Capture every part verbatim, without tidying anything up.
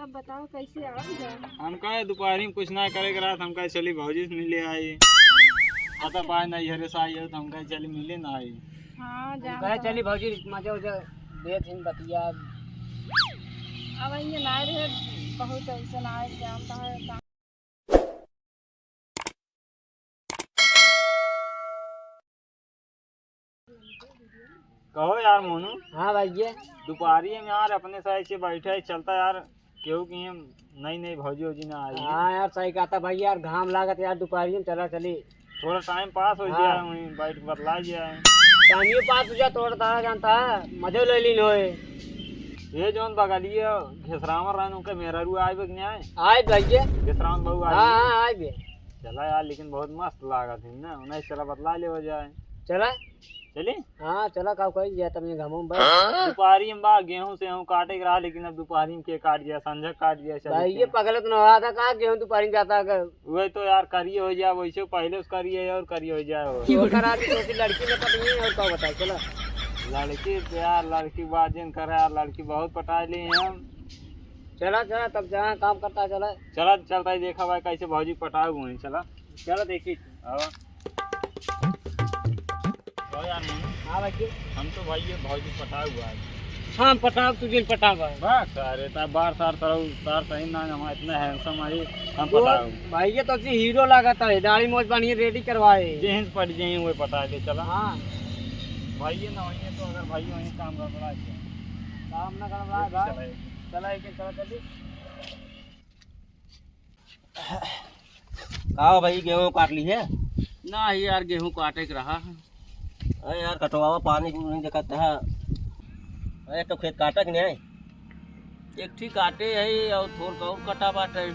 अब बताओ कैसे आओ जा? हम कहे दोपहरी में कुछ ना करे के रहत, हम कहे चली भौजी से मिले आई। पता पाए नैहरे से आई हो तो हम कहे चली मिले ना आई। हाँ, हम जान कहे तो चली भौजी मजा उजा देत हिन बतिया। अब ये ना रहे, बहुत ऐसा ना आए, जानता है। कहो यार मोनू। हाँ भैया। दोपहरी में यार अपने साइड से बैठे ही चलता यार, केहू की हम नई नई भौजी वौजी ना आई है। हाँ यार, सही कहता भाई यार, घाम लागत यार, दोपहरी में चला चली। थोड़ा टाइम पास हो हाँ। जाए, वहीं बैठ के बतला जाए। टाइम पास हो जाए, थोड़ा तारा जानता है, मजे ले लीन होए। ये जौन बगलिए घिसरावन रहन, उनके मेहरारू आए बे कि नहीं आए? आए भैया। घिसरावन बहू आए हाँ, बे? हाँ, आए बे। चला यार, लेकिन बहुत मस्त लागत है ना, उन्हें चला बतला लेवा जाए। चला। चली? हाँ, चला, का कही जाए, तब ये घामों में बैठ। दोपहरी में बा, गेहूं से हूँ काटे के रहा, लेकिन अब दोपहरी में के काट दिया, संझा काट दिया, चली भाई, के। ये पगलत न हुआ था, कहा गेहूं दोपहरी में जाता है। वही तो यार, करिए हो जाए, वैसे पहले से करिए और करिए हो जाए हो। वो करा दी, तो फिर लड़की में पता नहीं है, और क्या बताए, चला। लड़की तो यार, लड़की बात जिन करे यार, लड़की बहुत पटाए लिए हैं हम। चला, चला, तब जहाँ काम करता है, चला। चला, चलता है, देखा भाई, कैसे भौजी पटाए हुए हैं, चला। चला, देखी। आवा। तो यार, हाँ भाई। हम तो भाई ये भौजी पटाए हुआ है। हाँ, पटाओ, तू जिन पटावा। बस, अरे, ता बार सार तरह, तार सही ना, हम इतना handsome है, हम वो पटाओ। भाई, ये तो जी हीरो लागत है, दाढ़ी मोछ बढ़िया ready करवाए। जेहन पड़ जाए, वो पटा दे, चला। हाँ। भाई, ये ना होइए तो अगर भाई वहीं काम गड़बड़ा जाए। काम ना गड़बड़ा, ये भी भाई। चला, ये भी। चला, एक, एक, चला, जल्दी। का हो भाई, गेहूं काट ली है? ना यार, गेहूं काटे के रहा है। अरे यार, कटवावा, पानी को नहीं देखत है। अरे, तो खेत काटा कि नहीं? एक ठी काटे है और थोड़ का और कटा बाटे।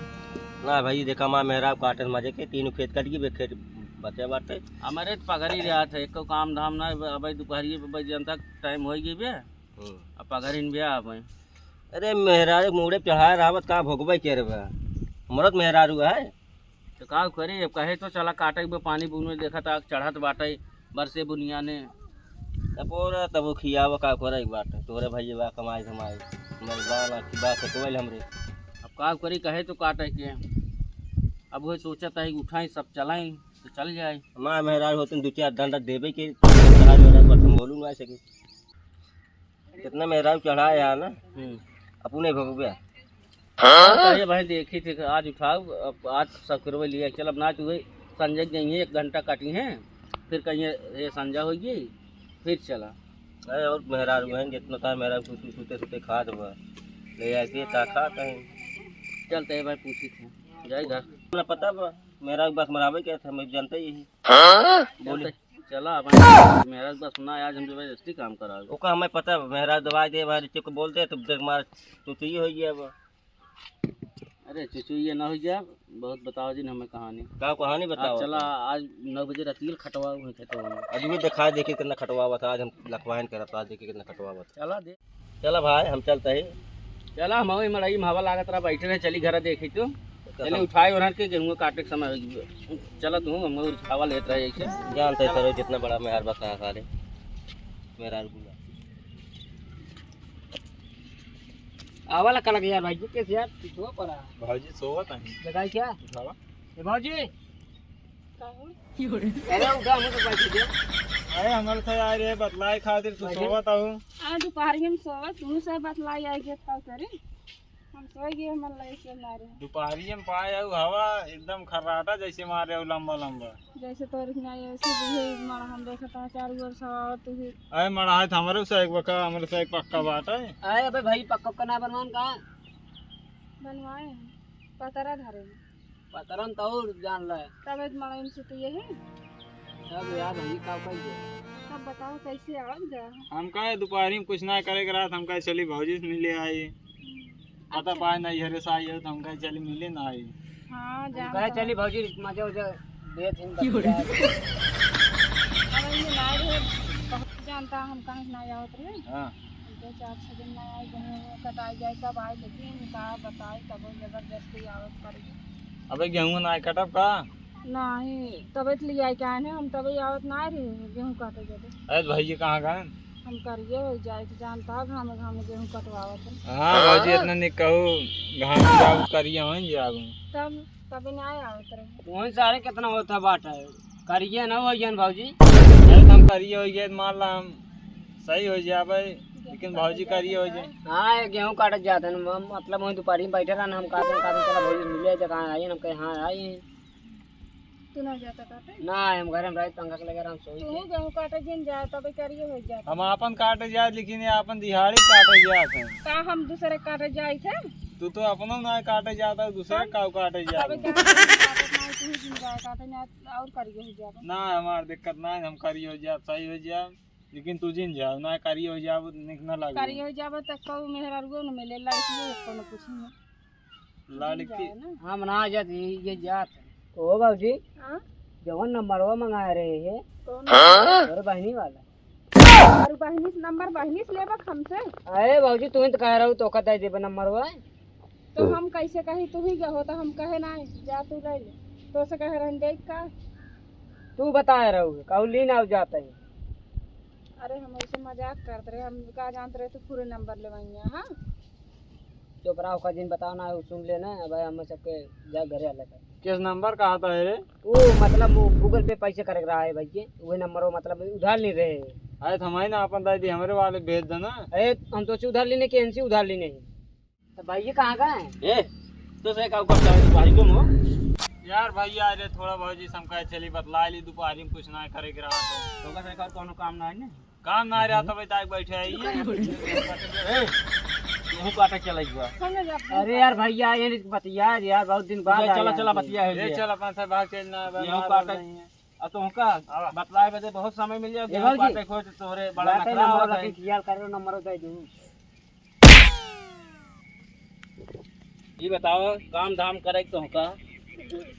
ना भाई, देखा, माँ मेहराब काटे मजे के, तीनों खेत कट गई, बे खेत बचे बाटे। हमारे तो पगरी रहा था, एको काम धाम ना, अब दोपहरिए पे बज जनता टाइम हो गई बे। हम्म। अब पगरिन बे आप हैं। अरे मेहरारू मूड़े पे चढ़ाए रहबत, का भोगबे के रे बा? मरद मेहरारू है। तो का करी, अब कहे तो चला काटे के बे, पानी बून में देखा था चढ़त बाटे बरसे बुनिया ने। तब ओरा तब वो खियावा का करे एक बात, तोरे भैया बा कमाई धमाई, मर बा ना कि बा से कोयल हमरे। अब का करी, कहे तो काटे के। अब वो सोचत है कि उठाई सब चलाई तो चल जाए। माँ मेहरारू होते दो चार डंडा देबे के, मेहरारू पर हम बोलू ना सके। कितना मेहरारू चढ़ाया है ना, हम्म। अपने भोगबे। हाँ? अरे भाई, देखी थी, आज उठाओ, अब आज सब करवे लिया। चल, अब ना तू संजय के जाइए, एक घंटा काटी हैं, फिर कहिए ये संजय हो गई, फिर चला। अरे, और मेहरारू हैं, जितना था मेहरारू कुछ सूते सूते खा देबा, ले आके ता खा कहीं। चलते हैं भाई, पूछी थे, जाए घर। ना पता बा, मेहरारू बस मरावे के था, मैं जानते ही। हाँ? बोली। चला, अब मेहरारू बस ना, आज हम जबरदस्ती काम करावे। ओका हमें पता बा, मेहरारू दवाई दे, भाई, चुप बोल दे, तो देख मार, तू तो ये हो गया बा। अरे चुचू, ये ना हो गया, बहुत बताओ जी हमें कहानी। का कहानी बताओ? आज चला, आज नौ बजे राती खटवा हुई खेतवा में। आज भी दिखा देखी कितना खटवा हुआ था, आज हम लखवाइन करत, आज देखी कितना खटवा हुआ था। चला दे। चला भाई, हम चलते ही। चला, हम वही मड़ई में हवा लागत रहा, बैठे रहे, चली घर देखी तू। चला। चली उठाई ओढ़न के गेहूं काटे के समय हो गया। चला तू, हम और हवा लेत रहे ऐसे। जानते करो जितना बड़ा मेहर बता सारे। मेहरारू बुला। आवा ला कलक यार भाई, कैसे यार, तू सो पड़ा। भौजी सोवत है। बताई क्या? उठावा। ए भौजी। का हो? अरे उठा, हम तो बैठ गए। अरे हमर से यार ये बतलाए खातिर तू बैठे। सोवत हूँ। आ दोपहर में सोवत, तू से बतलाई आई गए का करे? हम सोई गए, हमर लाइफ के मारे। दोपहरिया में पाए आऊ हवा एकदम खर्राटा जैसे मारे आऊ लंबा लंबा। जैसे तोर हिना ऐसे भी है, मारा हम देखत है चारों ओर से आवत है। अरे मड़ाई तो हमरे से एक बका, हमरे से एक पक्का बात है। अरे अबे भाई, पक्का का ना बनवान का? बनवाए हैं, पतरा धरे हैं। पतरन तो और जान ले। तब एक मड़ाई में सुतिए हैं। सब यार भाई का कही दे। तब बताओ कैसे आओ जा? हम कहे दोपहरी में कुछ ना करे के रहत, हम कहे चली भौजी से मिले आई। पता अच्छा। पाए नैहरे से आई हो तो हम कहे चली मिले ना आई। हाँ, हम जानता कहे हूँ। चली भौजी मजा उजा देत हैं, क्यों रे? बतिया। अब ये ना रहे, बहुत जानता हम कहाँ से ना आवत रहे। हाँ। हम तो चार छह दिन ना आए, गेहूँ कटाई जाए तब आए, लेकिन का बताए तब जबरदस्ती आवत पड़ गई। अबे गेहूँ ना कटब का? नहीं, तबे तो ले आए के आए हैं, हम तबे आवत ना रहे गेहूँ काटे के। अरे भैया कहाँ गए? हम करिए होइ जाए, तो जानता है घामे घामे गेहूँ कटवावत है। हाँ भौजी, इतना नहीं कहू, घाम जाऊ करिए होइ जाऊ। तब, तभी ना आवत रहे। तुहन सारे कितना होता बात है, करिए ना होइ जाए भौजी। अरे तो हम करिए होइ जाए, मान ला हम सही होइ जाबे, लेकिन भौजी करिए होइ जाए। हाँ, ये गेहूँ काटत जात है, म-, मतलब वहीं दुपहरी में बैठे रहन, हम कहते हैं, कहते हैं, "चला भौजी मिले, जगह आई," हम कहे, "हाँ, आई।" तू ना जाता काटे? ना, हम घर में रहित, पंखा के लगे आराम से होई तू के। गेहूं काटे जिन जाए, तबे करिए हो जाता। हम आपन काटे जाए, लेकिन ये आपन दिहाड़ी काटे जात है। का हम दूसरे काटे जाइत है? तू तो अपनो ना काटे जाता, दूसरे तब? का काटे जात तबे है। करिए हो जाता, तू ही जिन जाए काटे ना, और करिए हो जाता। ना, हमार दिक्कत ना है, हम करिए हो जाए, सही हो जाए, लेकिन तू जिन जाओ ना, करिए हो जाए, निक ना लगे। करिए हो जाए तो कहू मेहरारुओ न मिले, लड़कियों को न पूछी। लड़की। हम ना जात, ये, ये जात। ओ बाबूजी, हाँ? जवन नंबरवा मंगाए रहे हैं, कौन? हाँ? तोरे बहिनी वाला। और बहिनी से नंबर बहिनी से लेबक हमसे? अरे बाबूजी, तू ही तो कह रहू, तोका दे देबे नंबरवा। तो हम कैसे कही, तू ही गहो, तो हम कहे ना, जा तू ले ले। तो से कहे रहन दे का? तू बताए रहू, कहू लीन आउ जात है। अरे हम ऐसे मजाक करत रहे, हम का जानत रहे तू पूरे नंबर लेवइया, हाँ? चुप रहा, ओका जिन बताओ ना, उ सुन लेना। अब हम सबके जा घरे अलग है। किस नंबर का आता है रे? वो मतलब वो Google Pay पैसे करे के रहा है भाई के, वही नंबर वो मतलब उधार नहीं रहे। अरे तो हम ही ना अपन दाई दी, हमरे वाले भेज देना। अरे हम तो उधार लेने के, इनसे उधार लेने हैं। तो भाई ये कहाँ का है? ए, तो से का करता है तू भाई को मो? यार भाई, अरे थोड़ा भौजी से हम कहे चली बतला ली, दोपहरी में कुछ ना करे के रहा तो। तो का से का कोनो काम ना है ने? काम ना रहा, तबे ताक बैठे आई है। ए, गेहूं काटे चला गया। हम ना जाते। अरे यार भैया, ये नहीं बतिया यार, बहुत दिन बाद चला, आया चला है। बतिया है ये ये। चल अपन से भाग चल ना, गेहूं काटे। नहीं है। अब तुमका आवा। बतलाए बदे बहुत समय मिल जाए, ए गेहूं बाबूजी, काटे खोज तोरे बड़ा जाते नखरा नंबर होता है। लेकिन यार करो नंबर होता है तू। ई बताओ, काम धाम करे के तोहका?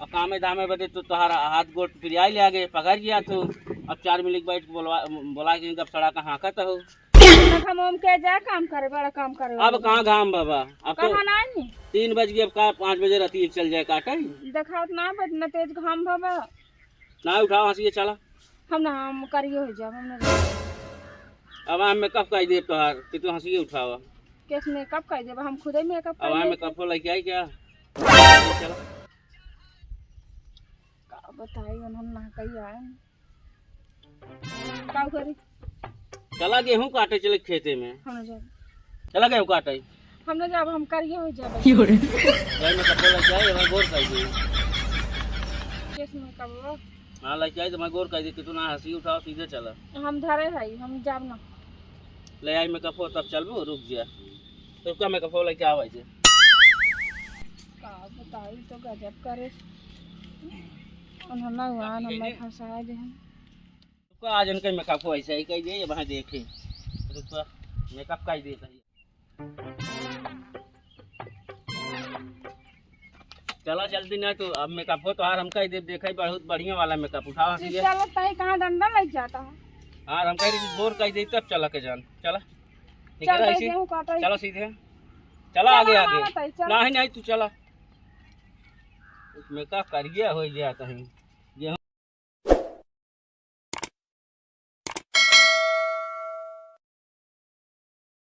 आ कामे धामे बदे तो तोहार हाथ गोड़ पिरियाई ले आगे, पकड़ गया तू। अब चार मिनट बैठ के बोलवा, बोला के गप सड़ा का हाँकत हो। हम ओम के जा काम करे, बड़ा काम करे अब वाला। कहाँ घाम बाबा? अब तो कहाँ ना है? तीन बज गए, अब का पाँच बजे राती चल जाए काटे? देखात ना बज, न तेज घाम बाबा। ना उठाओ हंसी के चला। हम ना, हम करिए हो जाब, हम ना जाब। अब हम मेकअप कर देब तोहार कि तू हंसी के उठावा। केस मेकअप कर देब, हम खुदे मेकअप अब कर हम लेते। मेकअप को लेके आई क्या? चला। का बताई, उन्होंने ना कही आए। का करी? चला गेहूं काटे चले खेते में। हम ना जाब। चला गेहूं काटे। हम ना जाब, हम करिए हो जाब। जाए मेकअप को लेके आई, हमारे गोर कर दे। केस मेकअप बा? हाँ, लेके आई तो मैं गोर कर दे कि तू ना हंसी उठाओ, सीधे चला। हम धरे है, हम जाब ना। ले आई मेकअप हो तब चलबो, रुक जा। तो का मेकअप हो लेके आवे जे। का बताई तो गजब करे। उन्होंने हुआ ना मैं फंसा दे। रुका, आज इनका मेकअप हो ऐसे ही कह दे, ये वहाँ देखे। रुका, मेकअप का ही देता है। चला जल्दी ना तो अब मेकअप हो तो यार हम कह दे, देखे बहुत बढ़िया वाला मेकअप उठाओ हंसी के। चलो ताई कहाँ डंडा लग जाता है? हाँ, हम कह रहे गोर कह दे तब चला के जान। चला। निकल चल ताई ऐसे। गेहूं काटा ही। चला सीधे। चला चला आगे, ना, आगे। ना ताई, चला। नहीं, नहीं, तू चला। मेकअप करिए हो गया कहीं।